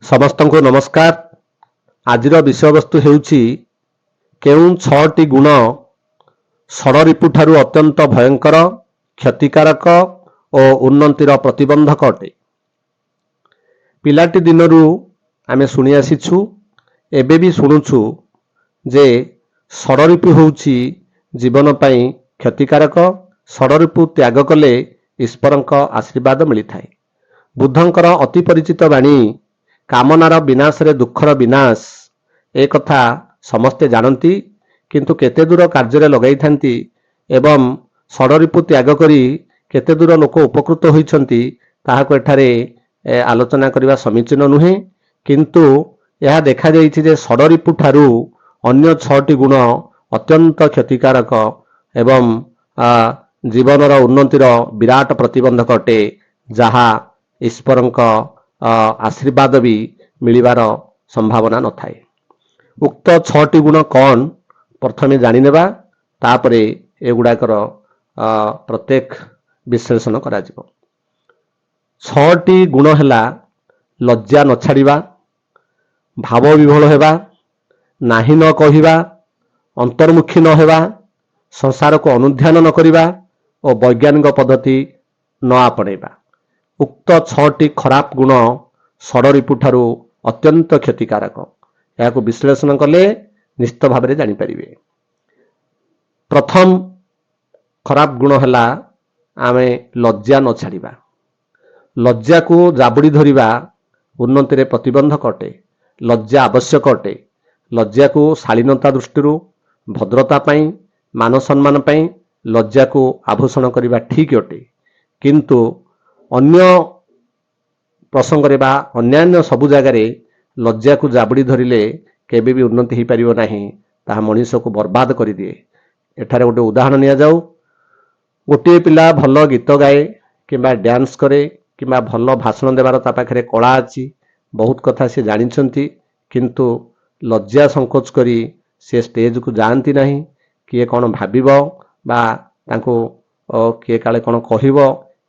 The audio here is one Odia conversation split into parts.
ସମସ୍ତଙ୍କୁ ନମସ୍କାର। ଆଜିର ବିଷୟବସ୍ତୁ ହେଉଛି, କେଉଁ ଛଅଟି ଗୁଣ ଷଡ଼ରିପୁ ଠାରୁ ଅତ୍ୟନ୍ତ ଭୟଙ୍କର, କ୍ଷତିକାରକ ଓ ଉନ୍ନତିର ପ୍ରତିବନ୍ଧକ ଅଟେ। ପିଲାଟି ଦିନରୁ ଆମେ ଶୁଣି ଆସିଛୁ, ଏବେ ବି ଶୁଣୁଛୁ ଯେ ଷଡ଼ରିପୁ ହେଉଛି ଜୀବନ ପାଇଁ କ୍ଷତିକାରକ। ଷଡ଼ରିପୁ ତ୍ୟାଗ କଲେ ଈଶ୍ୱରଙ୍କ ଆଶୀର୍ବାଦ ମିଳିଥାଏ। ବୁଦ୍ଧଙ୍କର ଅତି ପରିଚିତ ବାଣୀ, "କାମନାର ବିନାଶରେ ଦୁଃଖର ବିନାଶ", ଏ କଥା ସମସ୍ତେ ଜାଣନ୍ତି, କିନ୍ତୁ କେତେ ଦୂର କାର୍ଯ୍ୟରେ ଲଗାଇଥାନ୍ତି ଏବଂ ଷଡ଼ରିପୁ ତ୍ୟାଗ କରି କେତେ ଦୂର ଲୋକ ଉପକୃତ ହୋଇଛନ୍ତି, ତାହାକୁ ଏଠାରେ ଆଲୋଚନା କରିବା ସମୀଚୀନ ନୁହେଁ। କିନ୍ତୁ ଏହା ଦେଖାଯାଇଛି ଯେ ଷଡ଼ରିପୁ ଠାରୁ ଅନ୍ୟ ଛଅଟି ଗୁଣ ଅତ୍ୟନ୍ତ କ୍ଷତିକାରକ ଏବଂ ଜୀବନର ଉନ୍ନତିର ବିରାଟ ପ୍ରତିବନ୍ଧକ ଅଟେ, ଯାହା ଈଶ୍ୱରଙ୍କ ଆଶୀର୍ବାଦ ବି ମିଳିବାର ସମ୍ଭାବନା ନଥାଏ। ଉକ୍ତ ଛଅଟି ଗୁଣ କ'ଣ, ପ୍ରଥମେ ଜାଣିନେବା, ତାପରେ ଏଗୁଡ଼ାକର ପ୍ରତ୍ୟେକ ବିଶ୍ଳେଷଣ କରାଯିବ। ଛଅଟି ଗୁଣ ହେଲା ଲଜ୍ଜା ନ ଛାଡ଼ିବା, ଭାବ ବିହ୍ୱଳ ହେବା, ନାହିଁ ନ କହିବା, ଅନ୍ତର୍ମୁଖୀ ନ ହେବା, ସଂସାରକୁ ଅନୁଧ୍ୟାନ ନ କରିବା ଓ ବୈଜ୍ଞାନିକ ପଦ୍ଧତି ନ ଆପଣେଇବା। ଉକ୍ତ ଛଅଟି ଖରାପ ଗୁଣ ଷଡ଼ରିପୁ ଠାରୁ ଅତ୍ୟନ୍ତ କ୍ଷତିକାରକ। ଏହାକୁ ବିଶ୍ଳେଷଣ କଲେ ନିଶ୍ଚିତ ଭାବରେ ଜାଣିପାରିବେ। ପ୍ରଥମ ଖରାପ ଗୁଣ ହେଲା ଆମେ ଲଜ୍ଜା ନ ଛାଡ଼ିବା। ଲଜ୍ଜାକୁ ଜାବୁଡ଼ି ଧରିବା ଉନ୍ନତିରେ ପ୍ରତିବନ୍ଧକ ଅଟେ। ଲଜ୍ଜା ଆବଶ୍ୟକ ଅଟେ। ଲଜ୍ଜାକୁ ଶାଳୀନତା ଦୃଷ୍ଟିରୁ, ଭଦ୍ରତା ପାଇଁ, ମାନ ସମ୍ମାନ ପାଇଁ ଲଜ୍ଜାକୁ ଆଭୂଷଣ କରିବା ଠିକ୍ ଅଟେ। କିନ୍ତୁ ଅନ୍ୟ ପ୍ରସଙ୍ଗରେ ବା ଅନ୍ୟାନ୍ୟ ସବୁ ଜାଗାରେ ଲଜ୍ଜାକୁ ଜାବୁଡ଼ି ଧରିଲେ କେବେ ବି ଉନ୍ନତି ହେଇପାରିବ ନାହିଁ। ତାହା ମଣିଷକୁ ବର୍ବାଦ କରିଦିଏ। ଏଠାରେ ଗୋଟେ ଉଦାହରଣ ନିଆଯାଉ। ଗୋଟିଏ ପିଲା ଭଲ ଗୀତ ଗାଏ କିମ୍ବା ଡ୍ୟାନ୍ସ କରେ କିମ୍ବା ଭଲ ଭାଷଣ ଦେବାର ତା ପାଖରେ କଳା ଅଛି, ବହୁତ କଥା ସେ ଜାଣିଛନ୍ତି, କିନ୍ତୁ ଲଜ୍ଜା ସଙ୍କୋଚ କରି ସେ ଷ୍ଟେଜକୁ ଯାଆନ୍ତି ନାହିଁ। କିଏ କ'ଣ ଭାବିବ ବା ତାଙ୍କୁ କିଏ କାଳେ କ'ଣ କହିବ,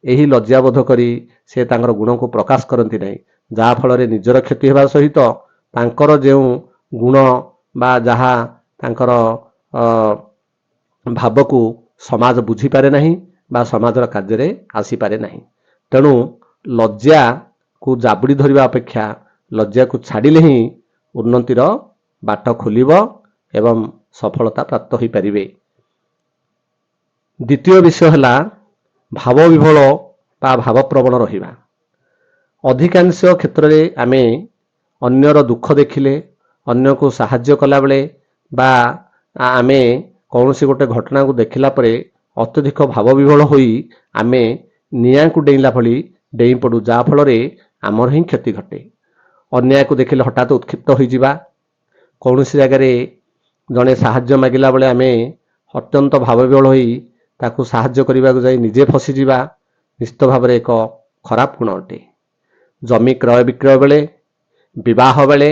ଏହି ଲଜ୍ଜାବୋଧ କରି ସେ ତାଙ୍କର ଗୁଣକୁ ପ୍ରକାଶ କରନ୍ତି ନାହିଁ, ଯାହାଫଳରେ ନିଜର କ୍ଷତି ହେବା ସହିତ ତାଙ୍କର ଯେଉଁ ଗୁଣ ବା ଯାହା ତାଙ୍କର ଭାବକୁ ସମାଜ ବୁଝିପାରେ ନାହିଁ ବା ସମାଜର କାର୍ଯ୍ୟରେ ଆସିପାରେ ନାହିଁ। ତେଣୁ ଲଜ୍ଜାକୁ ଜାବୁଡ଼ି ଧରିବା ଅପେକ୍ଷା ଲଜ୍ଜାକୁ ଛାଡ଼ିଲେ ହିଁ ଉନ୍ନତିର ବାଟ ଖୋଲିବ ଏବଂ ସଫଳତା ପ୍ରାପ୍ତ ହୋଇପାରିବେ। ଦ୍ୱିତୀୟ ବିଷୟ ହେଲା ଭାବ ବିହ୍ୱଳ ବା ଭାବପ୍ରବଣ ରହିବା। ଅଧିକାଂଶ କ୍ଷେତ୍ରରେ ଆମେ ଅନ୍ୟର ଦୁଃଖ ଦେଖିଲେ, ଅନ୍ୟକୁ ସାହାଯ୍ୟ କଲାବେଳେ ବା ଆମେ କୌଣସି ଗୋଟେ ଘଟଣାକୁ ଦେଖିଲା ପରେ ଅତ୍ୟଧିକ ଭାବବିହ୍ୱଳ ହୋଇ ଆମେ ନିଆଁକୁ ଡେଇଁଲା ଭଳି ଡେଇଁ ପଡ଼ୁ, ଯାହାଫଳରେ ଆମର ହିଁ କ୍ଷତି ଘଟେ। ଅନ୍ୟାୟକୁ ଦେଖିଲେ ହଠାତ୍ ଉତ୍କ୍ଷିପ୍ତ ହୋଇଯିବା, କୌଣସି ଜାଗାରେ ଜଣେ ସାହାଯ୍ୟ ମାଗିଲା ବେଳେ ଆମେ ଅତ୍ୟନ୍ତ ଭାବବିହ୍ୱଳ ହୋଇ ତାକୁ ସାହାଯ୍ୟ କରିବାକୁ ଯାଇ ନିଜେ ଫସିଯିବା ନିଶ୍ଚିତ ଭାବରେ ଏକ ଖରାପ ଗୁଣ ଅଟେ। ଜମି କ୍ରୟ ବିକ୍ରୟ ବେଳେ, ବିବାହ ବେଳେ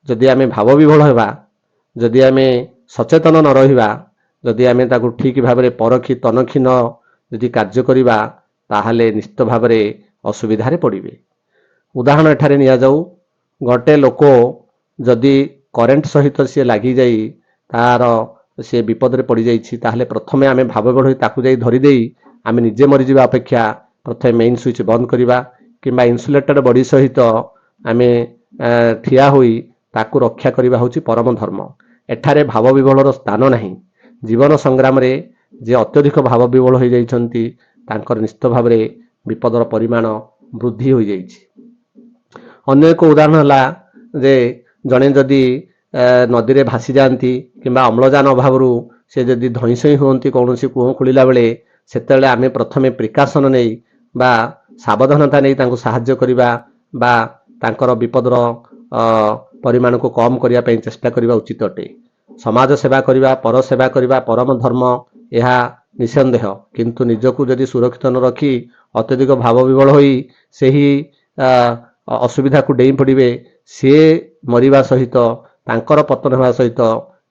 ଯଦି ଆମେ ଭାବବିହ୍ୱଳ ହେବା, ଯଦି ଆମେ ସଚେତନ ନ ରହିବା, ଯଦି ଆମେ ତାକୁ ଠିକ୍ ଭାବରେ ପରଖି ତନଖି ନ ଯଦି କାର୍ଯ୍ୟ କରିବା, ତାହେଲେ ନିଶ୍ଚିତ ଭାବରେ ଅସୁବିଧାରେ ପଡ଼ିବେ। ଉଦାହରଣ ଏଠାରେ ନିଆଯାଉ। ଗୋଟେ ଲୋକ ଯଦି କରେଣ୍ଟ ସହିତ ସିଏ ଲାଗିଯାଇ ତାର ସିଏ ବିପଦରେ ପଡ଼ିଯାଇଛି, ତାହେଲେ ପ୍ରଥମେ ଆମେ ଭାବବିହ୍ୱଳ ହୋଇ ତାକୁ ଯାଇ ଧରିଦେଇ ଆମେ ନିଜେ ମରିଯିବା ଅପେକ୍ଷା ପ୍ରଥମେ ମେଇନ୍ ସୁଇଚ୍ ବନ୍ଦ କରିବା କିମ୍ବା ଇନ୍ସୁଲେଟେଡ୍ ବଡି ସହିତ ଆମେ ଠିଆ ହୋଇ ତାକୁ ରକ୍ଷା କରିବା ହେଉଛି ପରମ ଧର୍ମ। ଏଠାରେ ଭାବବିହ୍ୱଳର ସ୍ଥାନ ନାହିଁ। ଜୀବନ ସଂଗ୍ରାମରେ ଯେ ଅତ୍ୟଧିକ ଭାବବିହ୍ୱଳ ହୋଇଯାଇଛନ୍ତି, ତାଙ୍କର ନିଶ୍ଚିତ ଭାବରେ ବିପଦର ପରିମାଣ ବୃଦ୍ଧି ହୋଇଯାଇଛି। ଅନ୍ୟ ଏକ ଉଦାହରଣ ହେଲା ଯେ ଜଣେ ଯଦି ନଦୀରେ ଭାସିଯାଆନ୍ତି କିମ୍ବା ଅମ୍ଳଜାନ ଅଭାବରୁ ସେ ଯଦି ଧଇଁ ସଇଁ ହୁଅନ୍ତି କୌଣସି କୂଅ ଖୋଳିଲା ବେଳେ, ସେତେବେଳେ ଆମେ ପ୍ରଥମେ ପ୍ରିକସନ୍ ନେଇ ବା ସାବଧାନତା ନେଇ ତାଙ୍କୁ ସାହାଯ୍ୟ କରିବା ବା ତାଙ୍କର ବିପଦର ପରିମାଣକୁ କମ୍ କରିବା ପାଇଁ ଚେଷ୍ଟା କରିବା ଉଚିତ ଅଟେ। ସମାଜ ସେବା କରିବା, ପର ସେବା କରିବା ପରମ ଧର୍ମ, ଏହା ନିଃସନ୍ଦେହ। କିନ୍ତୁ ନିଜକୁ ଯଦି ସୁରକ୍ଷିତ ନ ରଖି ଅତ୍ୟଧିକ ଭାବବିହ୍ୱଳ ହୋଇ ସେହି ଅସୁବିଧାକୁ ଡେଇଁ ପଡ଼ିବେ, ସିଏ ମରିବା ସହିତ, ତାଙ୍କର ପତନ ହେବା ସହିତ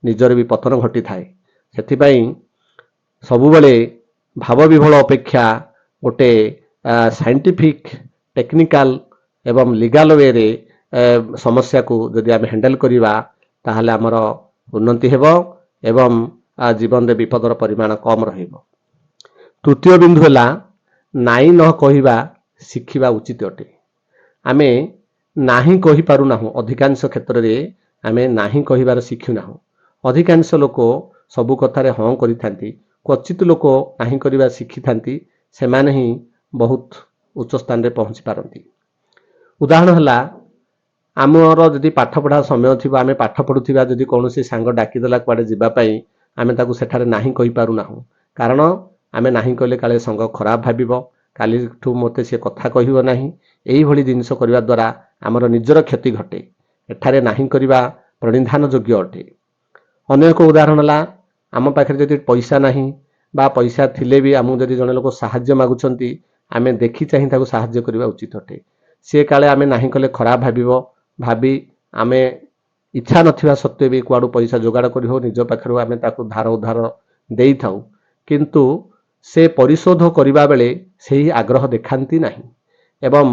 ନିଜର ବି ପତନ ଘଟିଥାଏ। ସେଥିପାଇଁ ସବୁବେଳେ ଭାବବିହ୍ୱଳ ଅପେକ୍ଷା ଗୋଟେ ସାଇଣ୍ଟିଫିକ୍, ଟେକ୍ନିକାଲ ଏବଂ ଲିଗାଲ ୱେରେ ସମସ୍ୟାକୁ ଯଦି ଆମେ ହ୍ୟାଣ୍ଡେଲ୍ କରିବା, ତାହେଲେ ଆମର ଉନ୍ନତି ହେବ ଏବଂ ଜୀବନରେ ବିପଦର ପରିମାଣ କମ୍ ରହିବ। ତୃତୀୟ ବିନ୍ଦୁ ହେଲା, ନାଇଁ ନ କହିବା ଶିଖିବା ଉଚିତ ଅଟେ। ଆମେ ନାହିଁ କହିପାରୁନାହୁଁ। ଅଧିକାଂଶ କ୍ଷେତ୍ରରେ ଆମେ ନାହିଁ କହିବାର ଶିଖୁନାହୁଁ। ଅଧିକାଂଶ ଲୋକ ସବୁ କଥାରେ ହଁ କରିଥାନ୍ତି। କ୍ୱଚିତ ଲୋକ ନାହିଁ କରିବା ଶିଖିଥାନ୍ତି। ସେମାନେ ହିଁ ବହୁତ ଉଚ୍ଚ ସ୍ଥାନରେ ପହଞ୍ଚି ପାରନ୍ତି। ଉଦାହରଣ ହେଲା, ଆମର ଯଦି ପାଠପଢ଼ା ସମୟ ଥିବ, ଆମେ ପାଠ ପଢ଼ୁଥିବା, ଯଦି କୌଣସି ସାଙ୍ଗ ଡାକିଦେଲା କୁଆଡ଼େ ଯିବା ପାଇଁ, ଆମେ ତାକୁ ସେଠାରେ ନାହିଁ କହିପାରୁନାହୁଁ। କାରଣ ଆମେ ନାହିଁ କହିଲେ କାଳେ ସାଙ୍ଗ ଖରାପ ଭାବିବ, କାଲିଠୁ ମୋତେ ସେ କଥା କହିବ ନାହିଁ। ଏଇଭଳି ଜିନିଷ କରିବା ଦ୍ୱାରା ଆମର ନିଜର କ୍ଷତି ଘଟେ। ଏଠାରେ ନାହିଁ କରିବା ପ୍ରଣିଧାନ ଯୋଗ୍ୟ ଅଟେ। ଅନ୍ୟ ଏକ ଉଦାହରଣ ହେଲା, ଆମ ପାଖରେ ଯଦି ପଇସା ନାହିଁ ବା ପଇସା ଥିଲେ ବି ଆମକୁ ଯଦି ଜଣେ ଲୋକ ସାହାଯ୍ୟ ମାଗୁଛନ୍ତି, ଆମେ ଦେଖି ଚାହିଁ ତାକୁ ସାହାଯ୍ୟ କରିବା ଉଚିତ ଅଟେ। ସିଏ କାଳେ ଆମେ ନାହିଁ କଲେ ଖରାପ ଭାବିବ ଭାବି ଆମେ ଇଚ୍ଛା ନଥିବା ସତ୍ତ୍ୱେ ବି କୁଆଡ଼ୁ ପଇସା ଯୋଗାଡ଼ କରି ହଉ, ନିଜ ପାଖରୁ ଆମେ ତାକୁ ଧାର ଉଧାର ଦେଇଥାଉ। କିନ୍ତୁ ସେ ପରିଶୋଧ କରିବା ବେଳେ ସେହି ଆଗ୍ରହ ଦେଖାନ୍ତି ନାହିଁ ଏବଂ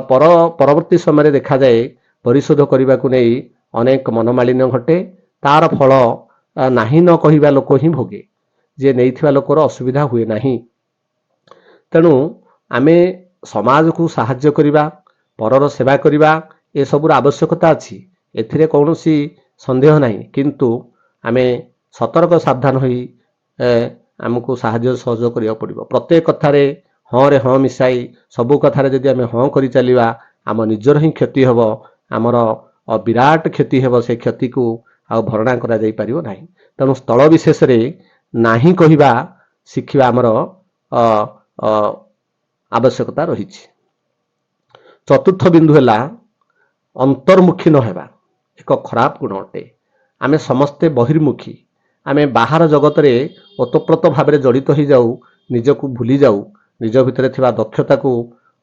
ପରବର୍ତ୍ତୀ ସମୟରେ ଦେଖାଯାଏ, ପରିଶୋଧ କରିବାକୁ ନେଇ ଅନେକ ମନମାଳିନ୍ୟ ଘଟେ। ତାର ଫଳ ନାହିଁ ନ କହିବା ଲୋକ ହିଁ ଭୋଗେ, ଯିଏ ନେଇଥିବା ଲୋକର ଅସୁବିଧା ହୁଏ ନାହିଁ। ତେଣୁ ଆମେ ସମାଜକୁ ସାହାଯ୍ୟ କରିବା, ପରର ସେବା କରିବା, ଏସବୁର ଆବଶ୍ୟକତା ଅଛି, ଏଥିରେ କୌଣସି ସନ୍ଦେହ ନାହିଁ। କିନ୍ତୁ ଆମେ ସତର୍କ ସାବଧାନ ହୋଇ ଆମକୁ ସାହାଯ୍ୟ ସହଯୋଗ କରିବାକୁ ପଡ଼ିବ। ପ୍ରତ୍ୟେକ କଥାରେ ହଁରେ ହଁ ମିଶାଇ ସବୁ କଥାରେ ଯଦି ଆମେ ହଁ କରି ଚାଲିବା, ଆମ ନିଜର ହିଁ କ୍ଷତି ହେବ। ଆମର ବିରାଟ କ୍ଷତି ହେବ। ସେ କ୍ଷତିକୁ ଆଉ ଭରଣା କରାଯାଇପାରିବ ନାହିଁ। ତେଣୁ ସ୍ଥଳ ବିଶେଷରେ ନାହିଁ କହିବା ଶିଖିବା ଆମର ଆବଶ୍ୟକତା ରହିଛି। ଚତୁର୍ଥ ବିନ୍ଦୁ ହେଲା, ଅନ୍ତର୍ମୁଖୀ ନ ହେବା ଏକ ଖରାପ ଗୁଣ ଅଟେ। ଆମେ ସମସ୍ତେ ବହିର୍ମୁଖୀ। ଆମେ ବାହାର ଜଗତରେ ଓତପ୍ରୋତ ଭାବରେ ଜଡ଼ିତ ହୋଇଯାଉ, ନିଜକୁ ଭୁଲି ଯାଉ। ନିଜ ଭିତରେ ଥିବା ଦକ୍ଷତାକୁ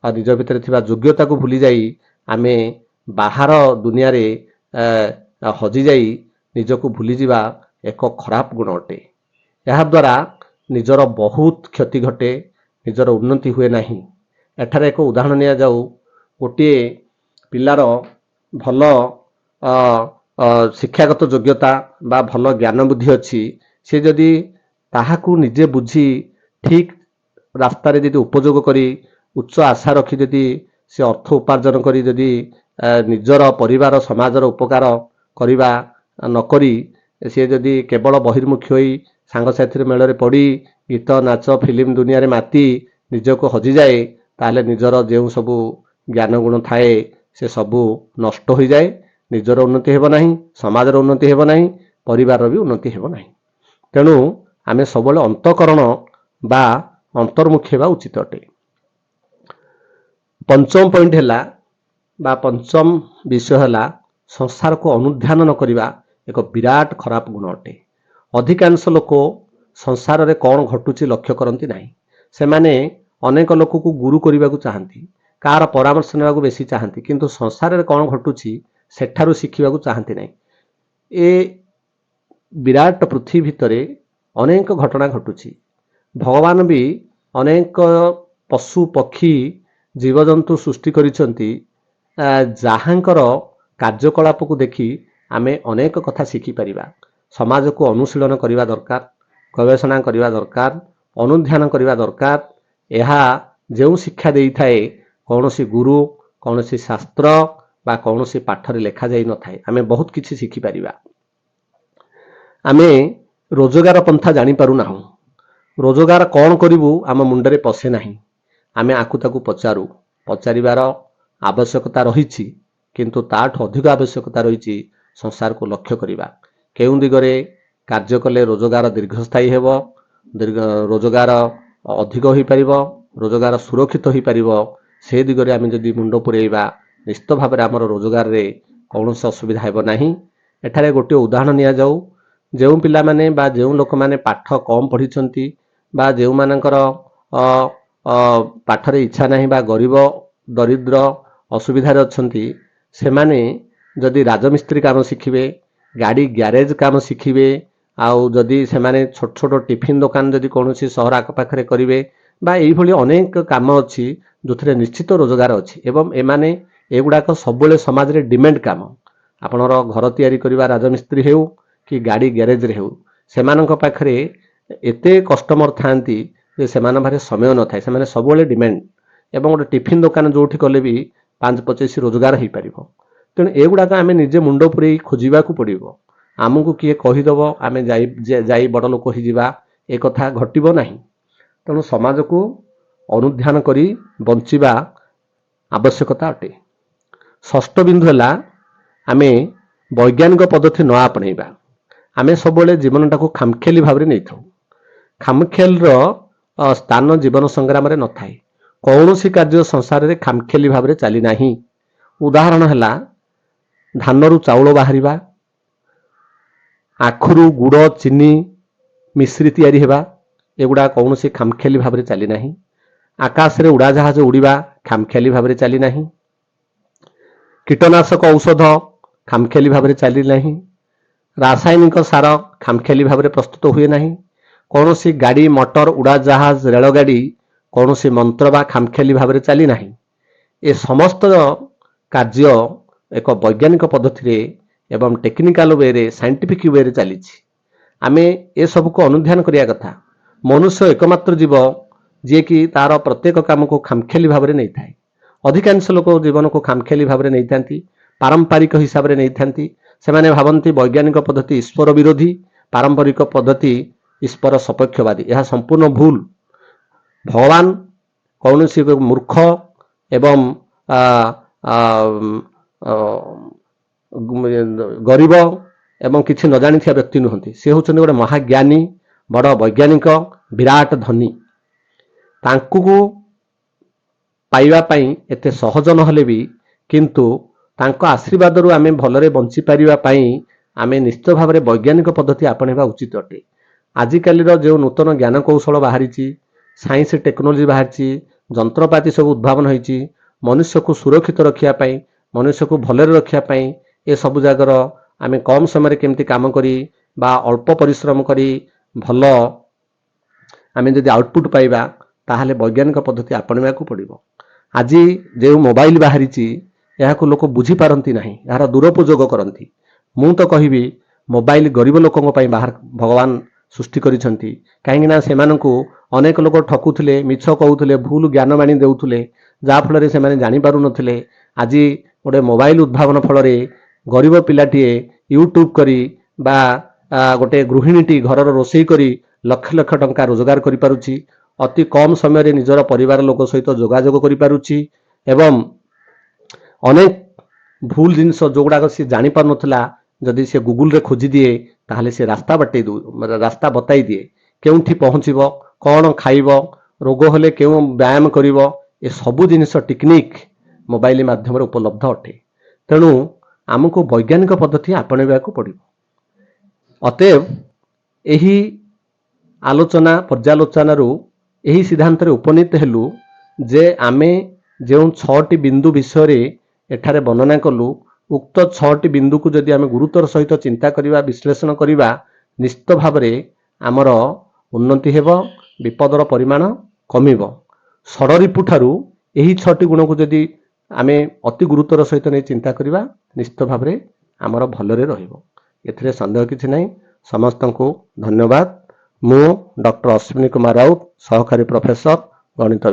ଆଉ ନିଜ ଭିତରେ ଥିବା ଯୋଗ୍ୟତାକୁ ଭୁଲି ଯାଇ ଆମେ ବାହାର ଦୁନିଆରେ ହଜିଯାଇ ନିଜକୁ ଭୁଲିଯିବା ଏକ ଖରାପ ଗୁଣ ଅଟେ। ଏହାଦ୍ୱାରା ନିଜର ବହୁତ କ୍ଷତି ଘଟେ, ନିଜର ଉନ୍ନତି ହୁଏ ନାହିଁ। ଏଠାରେ ଏକ ଉଦାହରଣ ନିଆଯାଉ। ଗୋଟିଏ ପିଲାର ଭଲ ଶିକ୍ଷାଗତ ଯୋଗ୍ୟତା ବା ଭଲ ଜ୍ଞାନ ବୁଦ୍ଧି ଅଛି। ସେ ଯଦି ତାହାକୁ ନିଜେ ବୁଝି ଠିକ୍ ରାସ୍ତାରେ ଯଦି ଉପଯୋଗ କରି, ଉଚ୍ଚ ଆଶା ରଖି ଯଦି ସେ ଅର୍ଥ ଉପାର୍ଜନ କରି ଯଦି ନିଜର ପରିବାର ସମାଜର ଉପକାର କରିବା ନକରି, ସିଏ ଯଦି କେବଳ ବହିର୍ମୁଖୀ ହୋଇ ସାଙ୍ଗସାଥିର ମେଳରେ ପଡ଼ି, ଗୀତ ନାଚ ଫିଲ୍ମ ଦୁନିଆରେ ମାତି ନିଜକୁ ହଜିଯାଏ, ତାହେଲେ ନିଜର ଯେଉଁ ସବୁ ଜ୍ଞାନ ଗୁଣ ଥାଏ, ସେ ସବୁ ନଷ୍ଟ ହୋଇଯାଏ। ନିଜର ଉନ୍ନତି ହେବ ନାହିଁ, ସମାଜର ଉନ୍ନତି ହେବ ନାହିଁ, ପରିବାରର ବି ଉନ୍ନତି ହେବ ନାହିଁ। ତେଣୁ ଆମେ ସବୁବେଳେ ଅନ୍ତଃକରଣ ବା ଅନ୍ତର୍ମୁଖୀ ହେବା ଉଚିତ ଅଟେ। ପଞ୍ଚମ ପଏଣ୍ଟ ହେଲା ବା ପଞ୍ଚମ ବିଷୟ ହେଲା, ସଂସାରକୁ ଅନୁଧ୍ୟାନ ନ କରିବା ଏକ ବିରାଟ ଖରାପ ଗୁଣ ଅଟେ। ଅଧିକାଂଶ ଲୋକ ସଂସାରରେ କ'ଣ ଘଟୁଛି ଲକ୍ଷ୍ୟ କରନ୍ତି ନାହିଁ। ସେମାନେ ଅନେକ ଲୋକକୁ ଗୁରୁ କରିବାକୁ ଚାହାନ୍ତି, କାହାର ପରାମର୍ଶ ନେବାକୁ ବେଶୀ ଚାହାନ୍ତି, କିନ୍ତୁ ସଂସାରରେ କ'ଣ ଘଟୁଛି ସେଠାରୁ ଶିଖିବାକୁ ଚାହାନ୍ତି ନାହିଁ। ଏ ବିରାଟ ପୃଥିବୀ ଭିତରେ ଅନେକ ଘଟଣା ଘଟୁଛି। ଭଗବାନ ବି ଅନେକ ପଶୁ ପକ୍ଷୀ ଜୀବଜନ୍ତୁ ସୃଷ୍ଟି କରିଛନ୍ତି, ଯାହାଙ୍କର କାର୍ଯ୍ୟକଳାପକୁ ଦେଖି ଆମେ ଅନେକ କଥା ଶିଖିପାରିବା। ସମାଜକୁ ଅନୁଶୀଳନ କରିବା ଦରକାର, ଗବେଷଣା କରିବା ଦରକାର, ଅନୁଧ୍ୟାନ କରିବା ଦରକାର। ଏହା ଯେଉଁ ଶିକ୍ଷା ଦେଇଥାଏ, କୌଣସି ଗୁରୁ, କୌଣସି ଶାସ୍ତ୍ର ବା କୌଣସି ପାଠରେ ଲେଖାଯାଇ ନଥାଏ। ଆମେ ବହୁତ କିଛି ଶିଖିପାରିବା। ଆମେ ରୋଜଗାର ପନ୍ଥା ଜାଣିପାରୁନାହୁଁ। ରୋଜଗାର କ'ଣ କରିବୁ ଆମ ମୁଣ୍ଡରେ ପଶେ ନାହିଁ। ଆମେ ଆକୁ ତାକୁ ପଚାରୁ। ପଚାରିବାର ଆବଶ୍ୟକତା ରହିଛି, କିନ୍ତୁ ତାଠୁ ଅଧିକ ଆବଶ୍ୟକତା ରହିଛି ସଂସାରକୁ ଲକ୍ଷ୍ୟ କରିବା। କେଉଁ ଦିଗରେ କାର୍ଯ୍ୟ କଲେ ରୋଜଗାର ଦୀର୍ଘସ୍ଥାୟୀ ହେବ, ଦୀର୍ଘ ରୋଜଗାର ଅଧିକ ହୋଇପାରିବ, ରୋଜଗାର ସୁରକ୍ଷିତ ହୋଇପାରିବ, ସେ ଦିଗରେ ଆମେ ଯଦି ମୁଣ୍ଡ ପୂରେଇବା, ନିଶ୍ଚିତ ଭାବରେ ଆମର ରୋଜଗାରରେ କୌଣସି ଅସୁବିଧା ହେବ ନାହିଁ। ଏଠାରେ ଗୋଟିଏ ଉଦାହରଣ ନିଆଯାଉ। ଯେଉଁ ପିଲାମାନେ ବା ଯେଉଁ ଲୋକମାନେ ପାଠ କମ୍ ପଢ଼ିଛନ୍ତି ବା ଯେଉଁମାନଙ୍କର ପାଠରେ ଇଚ୍ଛା ନାହିଁ ବା ଗରିବ ଦରିଦ୍ର ଅସୁବିଧାରେ ଅଛନ୍ତି, ସେମାନେ ଯଦି ରାଜମିସ୍ତ୍ରୀ କାମ ଶିଖିବେ, ଗାଡ଼ି ଗ୍ୟାରେଜ କାମ ଶିଖିବେ, ଆଉ ଯଦି ସେମାନେ ଛୋଟ ଛୋଟ ଟିଫିନ୍ ଦୋକାନ ଯଦି କୌଣସି ସହର ଆଖପାଖରେ କରିବେ ବା ଏଇଭଳି ଅନେକ କାମ ଅଛି, ଯେଉଁଥିରେ ନିଶ୍ଚିତ ରୋଜଗାର ଅଛି ଏବଂ ଏମାନେ ଏଗୁଡ଼ାକ ସବୁବେଳେ ସମାଜରେ ଡିମାଣ୍ଡ କାମ। ଆପଣଙ୍କର ଘର ତିଆରି କରିବା ରାଜମିସ୍ତ୍ରୀ ହେଉ କି ଗାଡ଼ି ଗ୍ୟାରେଜରେ ହେଉ, ସେମାନଙ୍କ ପାଖରେ ଏତେ କଷ୍ଟମର ଥାଆନ୍ତି ଯେ ସେମାନଙ୍କ ପାଖରେ ସମୟ ନଥାଏ। ସେମାନେ ସବୁବେଳେ ଡିମାଣ୍ଡ। ଏବଂ ଗୋଟେ ଟିଫିନ୍ ଦୋକାନ ଯେଉଁଠି କଲେ ବି 5-25 ରୋଜଗାର ହେଇପାରିବ। ତେଣୁ ଏଗୁଡ଼ାକ ଆମେ ନିଜେ ମୁଣ୍ଡ ପୁରେଇ ଖୋଜିବାକୁ ପଡ଼ିବ। ଆମକୁ କିଏ କହିଦେବ, ଆମେ ଯାଇ ଯାଇ ବଡ଼ ଲୋକ ହେଇଯିବା, ଏ କଥା ଘଟିବ ନାହିଁ। ତେଣୁ ସମାଜକୁ ଅନୁଧ୍ୟାନ କରି ବଞ୍ଚିବା ଆବଶ୍ୟକତା ଅଟେ। ଷଷ୍ଠ ବିନ୍ଦୁ ହେଲା, ଆମେ ବୈଜ୍ଞାନିକ ପଦ୍ଧତି ନ ଆପଣେଇବା, ଆମେ ସବୁବେଳେ ଜୀବନଟାକୁ ଖାମଖିଆଲି ଭାବରେ ନେଇଥାଉ। ଖାମଖିଆଲିର ସ୍ଥାନ ଜୀବନ ସଂଗ୍ରାମରେ ନଥାଏ। କୌଣସି କାର୍ଯ୍ୟ ସଂସାରରେ ଖାମଖିଆଲି ଭାବରେ ଚାଲିନାହିଁ। ଉଦାହରଣ ହେଲା ଧାନରୁ ଚାଉଳ ବାହାରିବା, ଆଖୁରୁ ଗୁଡ଼, ଚିନି, ମିଶ୍ରି ତିଆରି ହେବା, ଏଗୁଡ଼ା କୌଣସି ଖାମଖିଆଲି ଭାବରେ ଚାଲିନାହିଁ। ଆକାଶରେ ଉଡ଼ାଜାହାଜ ଉଡ଼ିବା ଖାମଖିଆଲି ଭାବରେ ଚାଲିନାହିଁ। କୀଟନାଶକ ଔଷଧ ଖାମଖିଆଲି ଭାବରେ ଚାଲିନାହିଁ। ରାସାୟନିକ ସାର ଖାମଖିଆଲି ଭାବରେ ପ୍ରସ୍ତୁତ ହୁଏ ନାହିଁ। କୌଣସି ଗାଡ଼ି ମଟର, ଉଡ଼ାଜାହାଜ, ରେଳଗାଡ଼ି କୌଣସି ମନ୍ତ୍ର ବା ଖାମଖିଆଲି ଭାବରେ ଚାଲିନାହିଁ। ଏ ସମସ୍ତ କାର୍ଯ୍ୟ ଏକ ବୈଜ୍ଞାନିକ ପଦ୍ଧତିରେ ଏବଂ ଟେକ୍ନିକାଲ ୱେରେ, ସାଇଣ୍ଟିଫିକ୍ ୱେରେ ଚାଲିଛି। ଆମେ ଏସବୁକୁ ଅନୁଧ୍ୟାନ କରିବା କଥା। ମନୁଷ୍ୟ ଏକମାତ୍ର ଜୀବ ଯିଏକି ତାର ପ୍ରତ୍ୟେକ କାମକୁ ଖାମଖିଆଲି ଭାବରେ ନେଇଥାଏ। ଅଧିକାଂଶ ଲୋକ ଜୀବନକୁ ଖାମଖିଆଲି ଭାବରେ ନେଇଥାନ୍ତି, ପାରମ୍ପରିକ ହିସାବରେ ନେଇଥାନ୍ତି। ସେମାନେ ଭାବନ୍ତି ବୈଜ୍ଞାନିକ ପଦ୍ଧତି ଈଶ୍ୱର ବିରୋଧୀ, ପାରମ୍ପରିକ ପଦ୍ଧତି ଈଶ୍ୱର ସପକ୍ଷବାଦୀ। ଏହା ସମ୍ପୂର୍ଣ୍ଣ ଭୁଲ। ଭଗବାନ କୌଣସି ଏକ ମୂର୍ଖ ଏବଂ ଗରିବ ଏବଂ କିଛି ନ ଜାଣିଥିବା ବ୍ୟକ୍ତି ନୁହନ୍ତି। ସେ ହେଉଛନ୍ତି ଗୋଟେ ମହାଜ୍ଞାନୀ, ବଡ଼ ବୈଜ୍ଞାନିକ, ବିରାଟ ଧନୀ। ତାଙ୍କୁ ପାଇବା ପାଇଁ ଏତେ ସହଜ ନହେଲେ ବି, କିନ୍ତୁ ତାଙ୍କ ଆଶୀର୍ବାଦରୁ ଆମେ ଭଲରେ ବଞ୍ଚିପାରିବା ପାଇଁ ଆମେ ନିଶ୍ଚିତ ଭାବରେ ବୈଜ୍ଞାନିକ ପଦ୍ଧତି ଆପଣେଇବା ଉଚିତ ଅଟେ। ଆଜିକାଲିର ଯେଉଁ ନୂତନ ଜ୍ଞାନକୌଶଳ ବାହାରିଛି, ସାଇନ୍ସ ଟେକ୍ନୋଲୋଜି ବାହାରିଛି, ଯନ୍ତ୍ରପାତି ସବୁ ଉଦ୍ଭାବନ ହେଇଛି, ମନୁଷ୍ୟକୁ ସୁରକ୍ଷିତ ରଖିବା ପାଇଁ, ମନୁଷ୍ୟକୁ ଭଲରେ ରଖିବା ପାଇଁ, ଏସବୁ ଯାକର ଆମେ କମ୍ ସମୟରେ କେମିତି କାମ କରି ବା ଅଳ୍ପ ପରିଶ୍ରମ କରି ଭଲ ଆମେ ଯଦି ଆଉଟପୁଟ୍ ପାଇବା, ତାହେଲେ ବୈଜ୍ଞାନିକ ପଦ୍ଧତି ଆପଣେଇବାକୁ ପଡ଼ିବ। ଆଜି ଯେଉଁ ମୋବାଇଲ ବାହାରିଛି, ଏହାକୁ ଲୋକ ବୁଝିପାରନ୍ତି ନାହିଁ, ଏହାର ଦୁରୁପଯୋଗ କରନ୍ତି। ମୁଁ ତ କହିବି, ମୋବାଇଲ ଗରିବ ଲୋକଙ୍କ ପାଇଁ ବାହାର ଭଗବାନ ସୃଷ୍ଟି କରିଛନ୍ତି। କାହିଁକିନା ସେମାନଙ୍କୁ ଅନେକ ଲୋକ ଠକୁଥିଲେ, ମିଛ କହୁଥିଲେ, ଭୁଲ ଜ୍ଞାନବାଣୀ ଦେଉଥିଲେ, ଯାହାଫଳରେ ସେମାନେ ଜାଣିପାରୁନଥିଲେ। ଆଜି ଗୋଟେ ମୋବାଇଲ ଉଦ୍ଭାବନ ଫଳରେ ଗରିବ ପିଲାଟିଏ ୟୁଟ୍ୟୁବ କରି ବା ଗୋଟେ ଗୃହିଣୀଟି ଘରର ରୋଷେଇ କରି ଲକ୍ଷ ଲକ୍ଷ ଟଙ୍କା ରୋଜଗାର କରିପାରୁଛି। ଅତି କମ୍ ସମୟରେ ନିଜର ପରିବାର ଲୋକ ସହିତ ଯୋଗାଯୋଗ କରିପାରୁଛି ଏବଂ ଅନେକ ଭୁଲ ଜିନିଷ ଯେଉଁଗୁଡ଼ାକ ସେ ଜାଣିପାରୁନଥିଲା, ଯଦି ସେ ଗୁଗୁଲରେ ଖୋଜିଦିଏ, ତାହେଲେ ସେ ରାସ୍ତା ବତାଇ ଦିଏ। କେଉଁଠି ପହଞ୍ଚିବ, କ'ଣ ଖାଇବ, ରୋଗ ହେଲେ କେଉଁ ବ୍ୟାୟାମ କରିବ, ଏ ସବୁ ଜିନିଷ ଟେକ୍ନିକ୍ ମୋବାଇଲ ମାଧ୍ୟମରେ ଉପଲବ୍ଧ ଅଟେ। ତେଣୁ ଆମକୁ ବୈଜ୍ଞାନିକ ପଦ୍ଧତି ଆପଣେଇବାକୁ ପଡ଼ିବ। ଅତଏବ ଏହି ଆଲୋଚନା ପର୍ଯ୍ୟାଲୋଚନାରୁ ଏହି ସିଦ୍ଧାନ୍ତରେ ଉପନୀତ ହେଲୁ ଯେ ଆମେ ଯେଉଁ ଛଅଟି ବିନ୍ଦୁ ବିଷୟରେ ଏଠାରେ ବର୍ଣ୍ଣନା କଲୁ, ଉକ୍ତ ଛଅଟି ବିନ୍ଦୁକୁ ଯଦି ଆମେ ଗୁରୁତ୍ୱର ସହିତ ଚିନ୍ତା କରିବା, ବିଶ୍ଳେଷଣ କରିବା, ନିଶ୍ଚିତ ଭାବରେ ଆମର ଉନ୍ନତି ହେବ, ବିପଦର ପରିମାଣ କମିବ। ଷଡ଼ରିପୁ ଠାରୁ ଏହି ଛଅଟି ଗୁଣକୁ ଯଦି ଆମେ ଅତି ଗୁରୁତ୍ୱର ସହିତ ନେଇ ଚିନ୍ତା କରିବା, ନିଶ୍ଚିତ ଭାବରେ ଆମର ଭଲରେ ରହିବ, ଏଥିରେ ସନ୍ଦେହ କିଛି ନାହିଁ। ସମସ୍ତଙ୍କୁ ଧନ୍ୟବାଦ। ମୁଁ ଡକ୍ଟର ଅଶ୍ୱିନୀ କୁମାର ରାଉତ, ସହକାରୀ ପ୍ରଫେସର, ଗଣିତ।